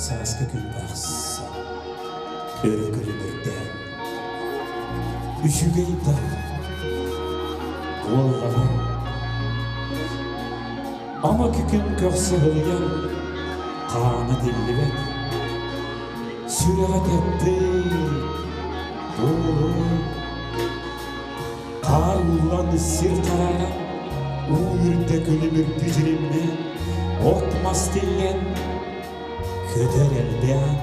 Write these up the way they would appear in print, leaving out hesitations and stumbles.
Сааскы күн барахсан өрө күлүмүрдээн, үчүгэй да буоллаҕа. Ама күн көхсө ыһылыйан, хаана тиллибэт, сүрэҕэ тэппит буолуой. Хаар ууллан сир харааран, уу үрдэ күлүмүрдүү дьиримнээн, от-мас тиллэн, көтөр элбээн.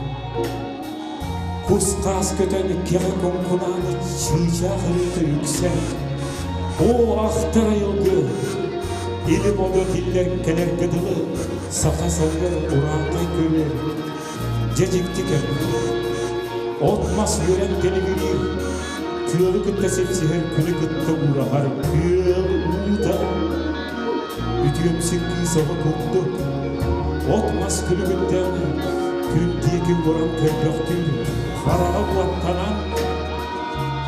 Кус-хаас көтөн кэҕэ куҥкунаан чыычаах ырыата үксээн, оо, ахтар айылгы, илим-одо тиллэр кэлэргэ дылы саха салгар урааҥхай көрүөр, дьэ дьикти кэм. От-мас үөрэн тэлигириир, Тыалы кытта сипсиһэр, күнү кытта уураһар күөл уута үтүөмсүк кыыс оҕо курдук от-мас күлүгүттэн күн диэки уоран көрбөхтүүр, хараҕа уоттанан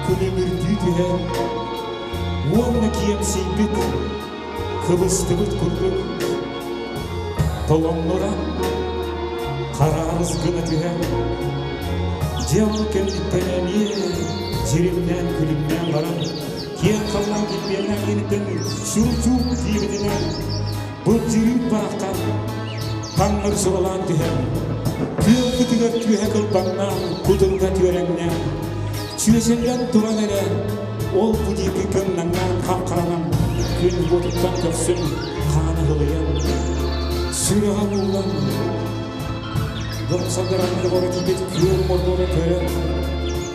күлүмүрдүү түһэр уонна киэмсийбит, кыбыстыбыт курдук толоҥнуран хараарыс гына түһэр. Дьэ ол кэнниттэн эмиэ дьиримнээн күлүмнээн баран киэҥ халлаан килбиэннээх ииниттэн чур-чуур диэбитинэн былдьырыып бараххан таҥнары суралаан түһэн күөл кытыгар түөһэ кылбаҥнаан кутурга түөрэҥнээн чүөчэллэн туран эрэ ол бу диэки кыҥнаҥнаан хап-харанан күн уотуттан көхсүн хаана ыһылыйан сүрэҕэ ууллан дохсалларанныгы боро тиийбит күөл мордуора көрөн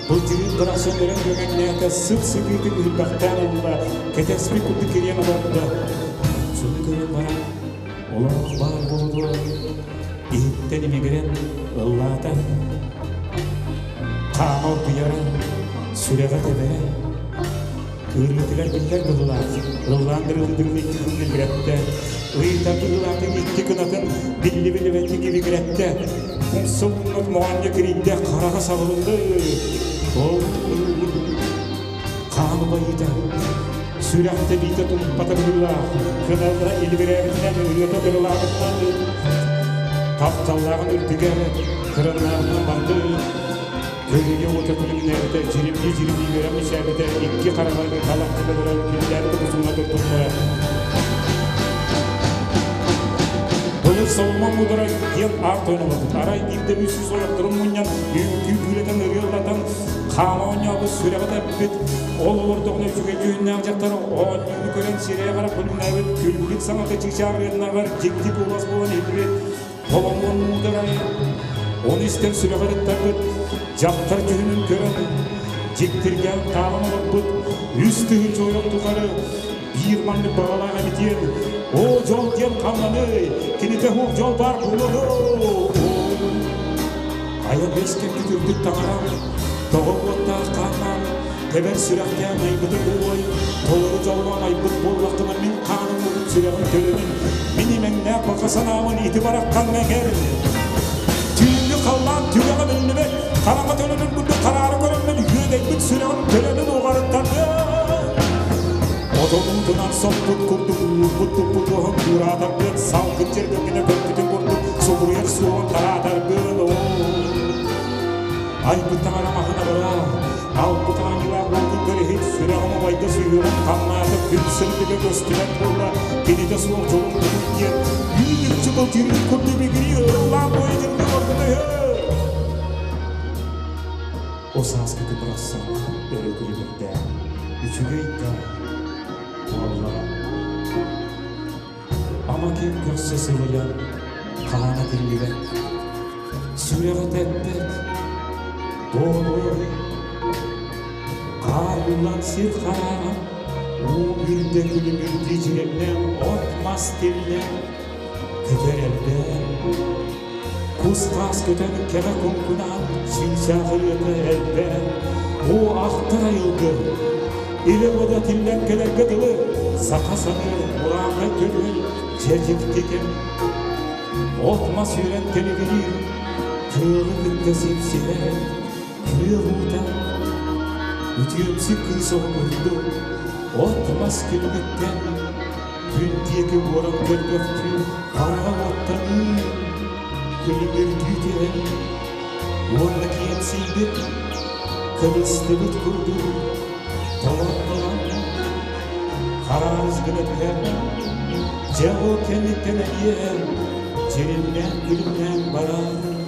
былдьырыын барахсан өрөн үөҥэҥнээтэ сып-сытыытык ыһырбахтаан ылла кэтэспит курдук кириэн олордо сону көрөн баран олох баар буолуо иһиттэн имигирэн ыллаата хаама оргуйара сүрэҕэ тэбэрэ Ыарыытыгар биллэр быһыылаах, ыллаан дырылыдырыл икки күн билбирэттэ, ыйытар быһыылаатык икки кынатын билли-билибэттик ибигирэттэ, умса ууннат моҕонньо кирийдэ, хараҕа сабылынды. Ол хаан убайыыта, сүрэхтэ биитэ тумпата быһыылаах, кыналлара илибирээбитинэн ырыата дырылаабытынан тапталлааҕын үрдүгэр кыраннааҕынан барды. Көлүйэ уота күлүмнээбитэ, дьиримнии-дьиримнии үөрэн мичээбитэ, икки хараҕа талах кыналара киллээбит укусуҥҥа турбуттара. Былыр Соломон муударай диэн аат тойон олорбут. Арай биирдэ үс сүүс ойохторун мунньан, үҥкүү күүлэтэн ырыалатан, хаама оонньообут, сүрэҕэ тэппит. Ол олордоҕуна үчүгэй дьүһүннээх дьахтар оонньууну көрөн сирэйэ-харах күлүмнээбит, күлбүт саҥата чыычаах ырыатынааҕар дьикти куолас буолан иһиллибит. Толомуон муударай, ону истэн сүрэҕэр ыттарбыт дьахтар дьүһүнүн көрөн, дьиктиргээн таалан олорбут 3000 ойох тухары биир маннык баҕалаах эбитиэн, оо, дьол диэн ханнаный, кинитэ суох дьол баар буолуо Айа бэс кэккит үрдүк таҥара, тоҕо уоттаах хааннаан, тэбэр сүрэхтээн айбыты буолуой, толору дьоллоон айбыт буоллаххына мин хааным угун сүрэҕим төлөнүн, мин имэҥнээх баҕа санаабын ити бараххаҥҥа эҥэр. Түүҥҥү халлаан түгэҕэ биллибэт, хараҥа төлөнүн курдук хараара көрөммүн үөдэйбит сүрэҕим төлөнүн уҕарыттардым. Отонуутунан соппут курдук уурбут туппут уоһун куураатаргын, салгын дьэргэҥҥинэ көппүтүн курдук субуруйар суоҕун тараатаргын. Айбыт таҥара маһын абыраа, албыт аанньалаах уолгун көрүһүт, сүрэҕим убайда сүһүөҕүм хамнаата күн сырдыга көстүбэт буолла, кинитэ суох дьолум тугуй диэн, үүн-үкчү былдьырыыр курдук бигирии ыллаан буойа дьылга барбыта үһү. О сааскы күн барахсан өрө күлүмүрдээн, үчүгэй да буоллаҕа. Ама ким көрсө сылыйан, хаана тиллибэт, сүрэҕэ тэппэт, буолуой. Хаар ууллан сир харааран, уу үрдэ күлүмүрдүү дьиримнээн, от-мас тиллэн, көтөр элбээн, кус-хаас көтөн кэҕэ куҥкунаан, чыычаах ырыата элбээн, уу ахтар айылгы, илэ-бодо тиллэн кэлэргэ дылы, саха саныыр урааҥхай көрүөн дьэ дьикти кэм. От-мас үөрэн тэлигириир, тыалы кытта сипсиһэр, күөх уута, үтүөмсүк кыыс оҕо курдук, от-мас күлүгүттэн күн диэки уоран көрбөхтүү хараҕа уоттаныы. Күлүмүрдүү түһэн уонна киэмсийбит, кыбыстыбыт курдук толон-толон хараарыс гына түһэр. Дьэ ол кэнниттэн эмиэ дьиримнээн күлүмнээн барар.